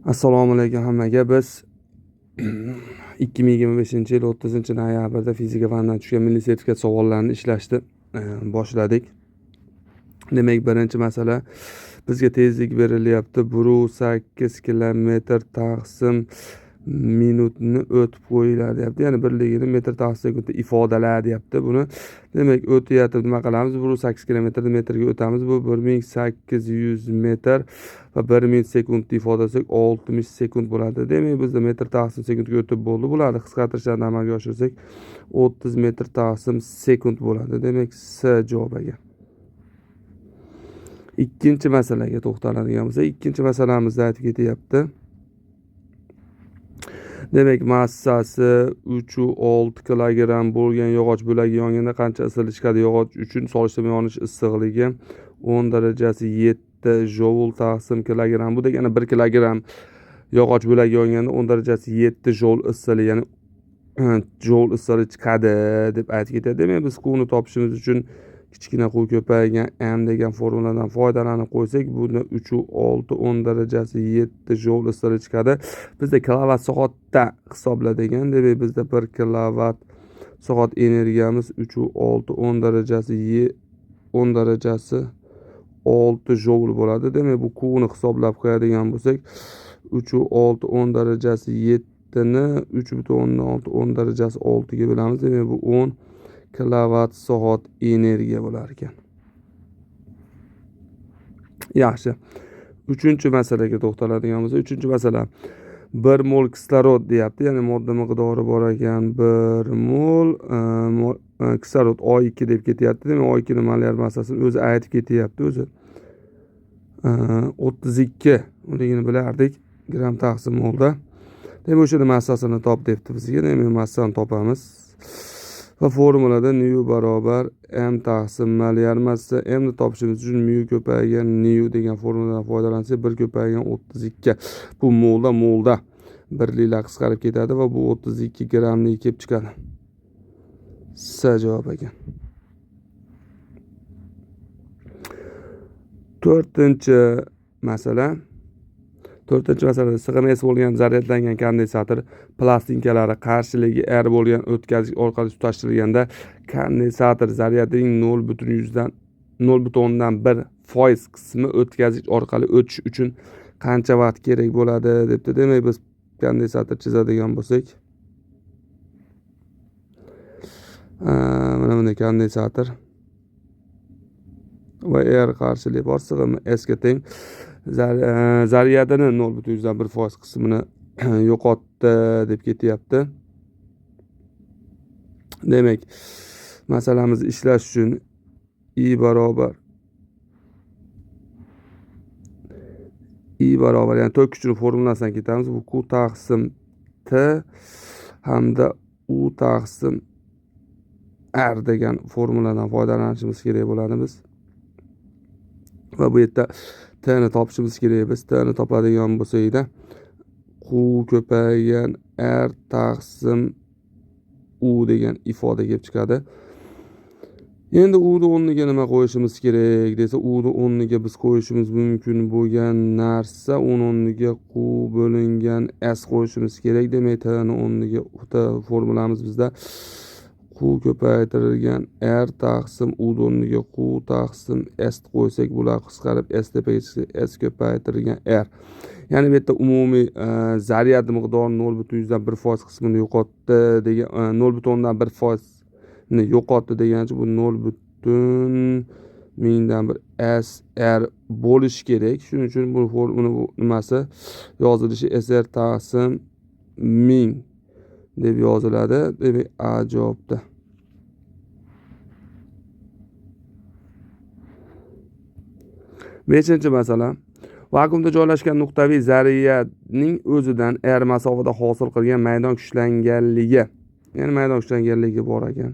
Assalomu alaykum hammaga. Biz 2025-yil 30-noyabrda fizika fanidan tushgan milliy sertifikat savollarini ishlashni boshladik. Demak, birinchi masala bizga tezlik berilyapti. 1.8 kilometr taqsim minutni o'tib qo'yiladi deyapti. Ya'ni birligini metr taqsim sekundda ifodala deyapti buni. Demak, o'tyapti, nima qilamiz? 1.8 kilometrni metrga o'tamiz. Bu 1800 metr va 1 minut sekundni ifodalasak 60 sekund bo'ladi. Demak, bizda metr taqsim sekundga o'tib bo'ldi. Bularni qisqartirishlarni amalga oshirsak 30 metr taqsim sekund bo'ladi. Demak, S javob ekan. Ikkinchi masalaga to'xtaladigan bo'lsak, ikkinchi masalamizda aytib ketyapti. Demak, massasi 3.6 kilogramm bo'lgan yog'och bo'lagi yonganda qancha issiqlik chiqadi? Yog'och uchun solishtirma yonish issiqligi 10 darajasi 7 joul taqsim kilogramm. Bu degani 1 kilogramm yog'och bo'lagi yonganda 10 darajasi 7 joul issiqlik, ya'ni joul issiqlik chiqadi deb aytib ketadi. Demak, biz Qni topishimiz uchun kichkina Q ko'paygan M degan formuladan foydalanib qo'ysak, bunda 3.6 10 darajasi 7 joul issiqlik chiqadi. Bizda kilovat soatda hisobla degan, demak bizda 1 kilovat soat energiyamiz 3.6 10 darajasi 10 darajasi 6 joul bo'ladi. Demak, bu Qni hisoblab qo'yadigan bo'lsak, 3.6 10 darajasi 7 ni 3.6 10 darajasi 6 ga bo'lamiz. Demak, bu 10 kilovat soat energiya bo'lar ekan. Yaxshi. Uchinchi masalaga to'xtaladigan bo'lsak, uchinchi masala 1 mol kislorod deyapti. Ya'ni modda miqdori bor ekan 1 mol kislorod O2 deb ketyapti. Demak, O2 ning molyar massasini o'zi aytib ketyapti o'zi. 32 uligini bilardik gram taqsim molda. Demak, o'shani massasini top debdi bizga. Demak, massani topamiz. Va formulada nu barobar m taqsim molyar massa. M ni topishimiz uchun mu ko'paygan nu degan formuladan foydalansak 1 ko'paygan 32. Bu molda birliklar qisqarib ketadi va bu 32 grammlik kelib chiqadi. S javob ekan. To'rtinchi masala. To'rtinchi masalada sig'imi S bo'lgan zaryadlangan kondensator plastinkalari qarshiligi R bo'lgan o'tkazgich orqali tutashtirilganda kondensator zaryadining 0.1% qismi o'tkazgich orqali o'tish uchun qancha vaqt kerak bo'ladi debdi. Demak, biz kondensator chizadigan bo'lsak, mana bunday kondensator va R qarshiligi bor, sig'imi S ga teng. Zaryadini 0.1% qismini yo'qotdi deb ketyapti. Demak, masalamizni ishlash uchun I barobar, ya'ni tok kuchini formulasidan ketamiz. Bu Q taqsim T hamda U taqsim R degan formuladan foydalanishimiz kerak bo'ladi biz. Va bu yerda T ni topishimiz kerak. Biz T ni topadigan bo'lsak-da, Q ko'paygan R taqsim U degan ifoda kelib chiqadi. Endi U ni o'rniga nima qo'yishimiz kerak desa, U ni o'rniga biz qo'yishimiz mumkin bo'lgan narsa, U ni o'rniga Q bo'lingan S qo'yishimiz kerak. Demak, T ni o'rniga T formulamiz bizda Q ko'paytirilgan R taqsim U o'rniga Q taqsim S qo'ysak, bular qisqarib S tepaga chiqsa S ko'paytirilgan R. Ya'ni bu yerda umumiy zaryad miqdori 0.1% qismini yo'qotdi degan, 0.1% ni yo'qotdi degancha bu 0.001 S R bo'lishi kerak. Shuning uchun bu formula nimasi yozilishi S R taqsim 1000 deb yoziladi. Demak, A javobda. Beshinchi masala. Vakuumda joylashgan nuqtaviy zaryadning o'zidan R masofada hosil qilgan maydon kuchlanganligi, ya'ni maydon kuchlanganligi bor ekan.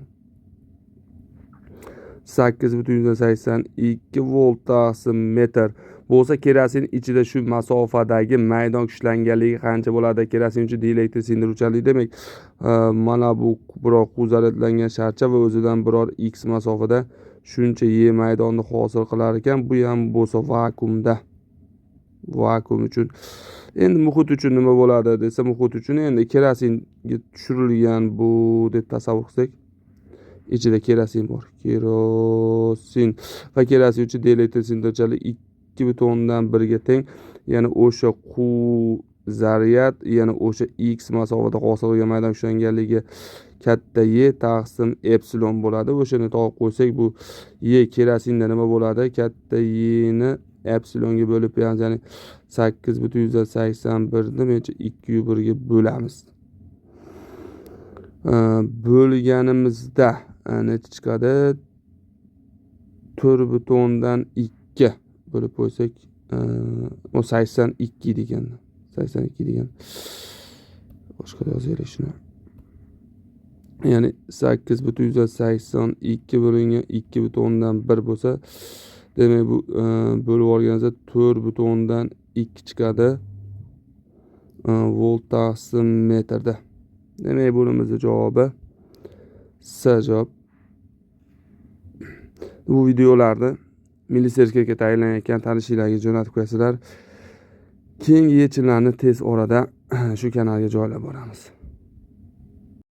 8.82 volt taqsim metr bo'lsa, kerosin ichida shu masofadagi maydon kuchlanganligi qancha bo'ladi? Kerosin uchun dielektrik singdiruvchanlik. Demak, mana bu biror Q zaryadlangan sharcha va o'zidan biror X masofada shuncha Y maydonni hosil qilar ekan. Bu ham bo'lsa vakuumda. Vakuum uchun Endi muhit uchun nima bo'ladi desa, muhit uchun endi kerosinga tushirilgan bu deb tasavvur qilsak, ichida kerosin bor. Kerosin va kerosin uchun dielektrik sindirchanlik 2,1 ga teng. Ya'ni o'sha Q zaryad, yana o'sha x masofada hosil qilgan maydon kuchlanganligi katta E taqsim epsilon bo'ladi. O'shani topib qo'ysak, bu E kerosinda nima bo'ladi? Katta E ni epsilonga bo'lib beramiz, ya'ni 8,81 ni menimcha 2,1 ga bo'lamiz. Bo'lganimizda necha chiqadi? 4,2 bo'lib qo'ysak, o 82 degan. 82 degan. Boshqa yozaylik shuni. Ya'ni 8,82 bo'lingan 2,1 bo'lsa, demak bu bo'lib olganimizda 4,2 chiqadi. Volt taqsim metrda. Demak, bunimizni javobi S javob. Bu videolarni milliy sertifikatga tayinlanayotgan tanishinglarga jo'natib qo'yasizlar. Keyingi yechimlarni tez orada shu kanalga joylab boramiz.